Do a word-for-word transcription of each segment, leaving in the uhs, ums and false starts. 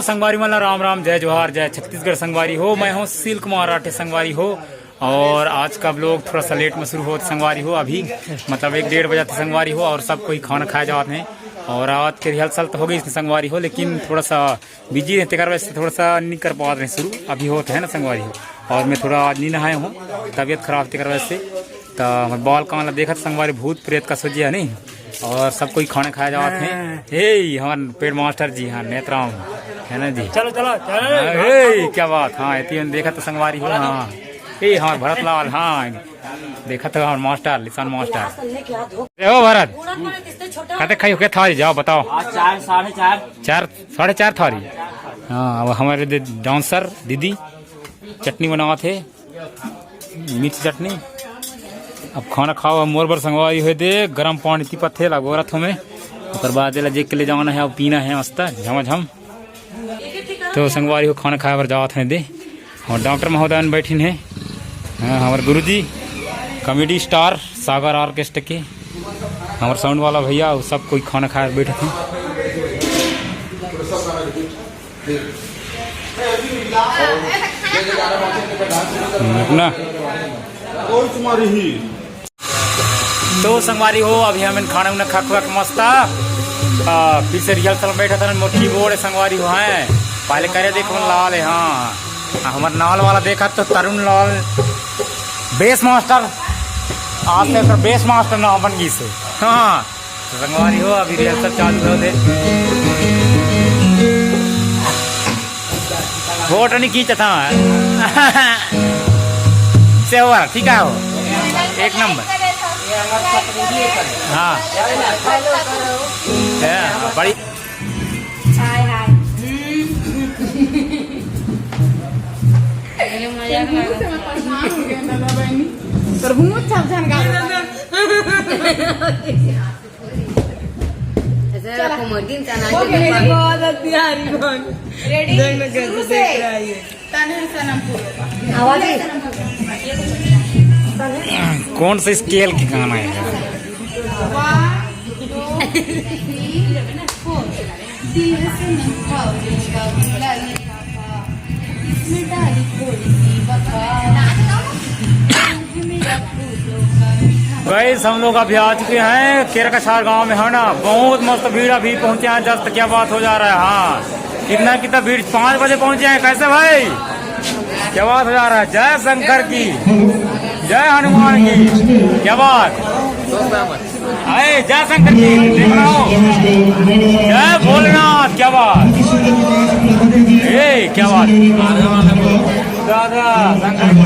संगवारी मन ला राम राम, जय जोहार, जय छत्तीसगढ़ संगवारी हो। मैं हूँ सुशील कुमार राठे संगवारी हो। और आज का vlog थोड़ा सा late में शुरू होत संगवारी हो, अभी मतलब एक डेढ़ बजे थे संगवारी हो, और सब कोई खाना खाए जात हैं। और आज के rehearsal तो हो गई इसमें संगवारी हो, लेकिन थोड़ा सा busy रहते कर वजह से थोड़ा सा नहीं कर पाते हैं शुरू, अभी होते हैं ना संगवारी हो। और मैं थोड़ा आज नहीं नहाए हूँ, तबीयत खराब थे कर वजह से। तो हमारे बाल कान ला देखत संगवारी, भूत प्रेत का सोचिया नहीं। और सब कोई खाना खाए जात हैं। हे, हमारे पेड़ मास्टर जी हैं, नेतराम, है ना जी? चलो, चलो, चलो। हाँ, हे, क्या बात, हाँ, इतनी देखत तो संगवारी हो, हाँ। ए, हमारे भरत लाल, हाँ, देखत हो हमारे मास्टर, लिसान मास्टर। ए, हो भरत, कते खाई हो, क्या थारी, जाओ बताओ। आज चार, साढ़े चार। चार, साढ़े चार थारी। हाँ, अब हमारे दे-, dancer दीदी चटनी बनावत हे, मिर्च चटनी। अब खाना खाओ, अब मोर बर संगवारी हो दे, गरम पानी ती पत्थे ला गोरत हमें। ओकर बाद एला जेक के ले जाना है, अब पीना है मस्त झमाझम। तो संगवारी हो खाना खाए बर जावत हैं दे, और डॉक्टर महोदय बैठिन है, हाँ, हमारे गुरुजी, comedy star सागर orchestra के, हमारे sound वाला भैया, वो सब कोई खाना खाए बैठे थे। अपना तो संगवारी हो, अभी हमन खाना उना खा खुआ के मस्त, आ, फिर से rehearsal में बैठा था, मोर keyboard संगवारी हो हैं, पहले करे देखो लाल है, हाँ, हमारे नाल वाला देखा तो तरुण लाल bass master, आज से तो bass master नाम बन गई से, हाँ। संगवारी हो, अभी rehearsal चालू होत हे। फोटो नहीं खींचा था। से हो, ठीक है हो, एक नंबर। हाँ, बड़ी। हाय, हाय। प्रभु, अच्छा झन गा। ऐसे चला। रखो, मर्दिन तना हो के गया, पानी। बहुत बिहारी बन। रेडी? देख ना, कैसे शुरू देख से। रहा है ये। तने सनम पूरा। आवाज ही। कौन सा scale के गाना है? One, two, three, four। दिल से नहीं खाओ, इसमें डाली थोड़ी सी वफा। Guys, हम लोग अभी आ चुके हैं केरकाछार गांव में, है ना। बहुत मस्त भीड़, अभी पहुंचे हैं just, क्या बात हो जा रहा है। हाँ, कितना कितना भीड़, पाँच बजे पहुंचे हैं। कैसे भाई, क्या बात हो जा रहा है? जय शंकर की, जय हनुमान की, क्या बात। अरे जय शंकर की, देख रहा हो, जय भोलेनाथ, क्या बात। ए, क्या बात। दादा, शंकर की।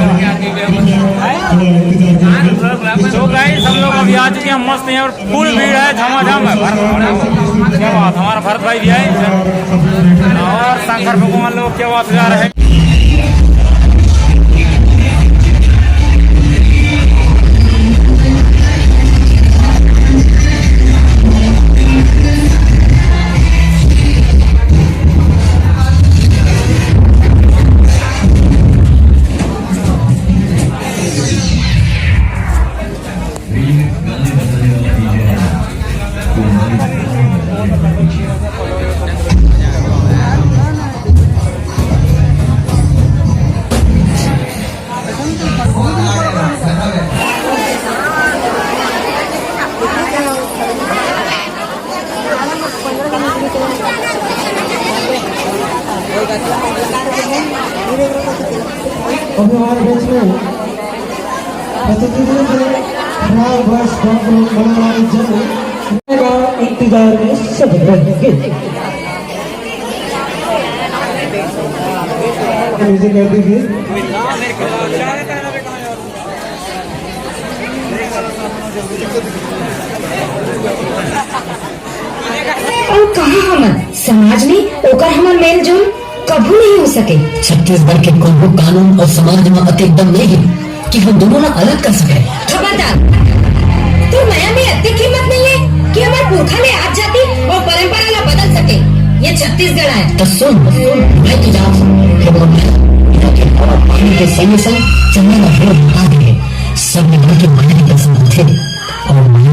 तो गाइस, हम लोग अभी आ चुके हैं, मस्त यहाँ पर full भीड़ है, झमाझम है। भरत, क्या बात, हमारा भरत भाई भी है। और शंकर भगवान लोग, क्या बात, जा रहे हैं। अभी हमारे बीच में अतिथियों के खराब वर्ष बहुत बड़ा वाला जन्म का इंतजार में सब रहेंगे। म्यूजिक कर दीजिए। अउ कहाँ हमन समाज में ओकर हमर मेल जोल कभू नहीं हो सके। छत्तीसगढ़ के कोनो कानून अउ समाज म अतेक दम नइ हे कि हम दोनों ला अलग कर सके। खबरदार, तोर मया में अतेक हिम्मत नइ हे कि हमर पुरखा ले आत जाति अउ परंपरा ला बदल सके। ये छत्तीसगढ़ आय। त सुन, सुन, मैं तो जात हूँ, हे भगवान, यहाँ के हवा पानी के संगे संग चंदा ला भी हटा देंगे। सब मिलके माया के दर्शन होथे अउ माया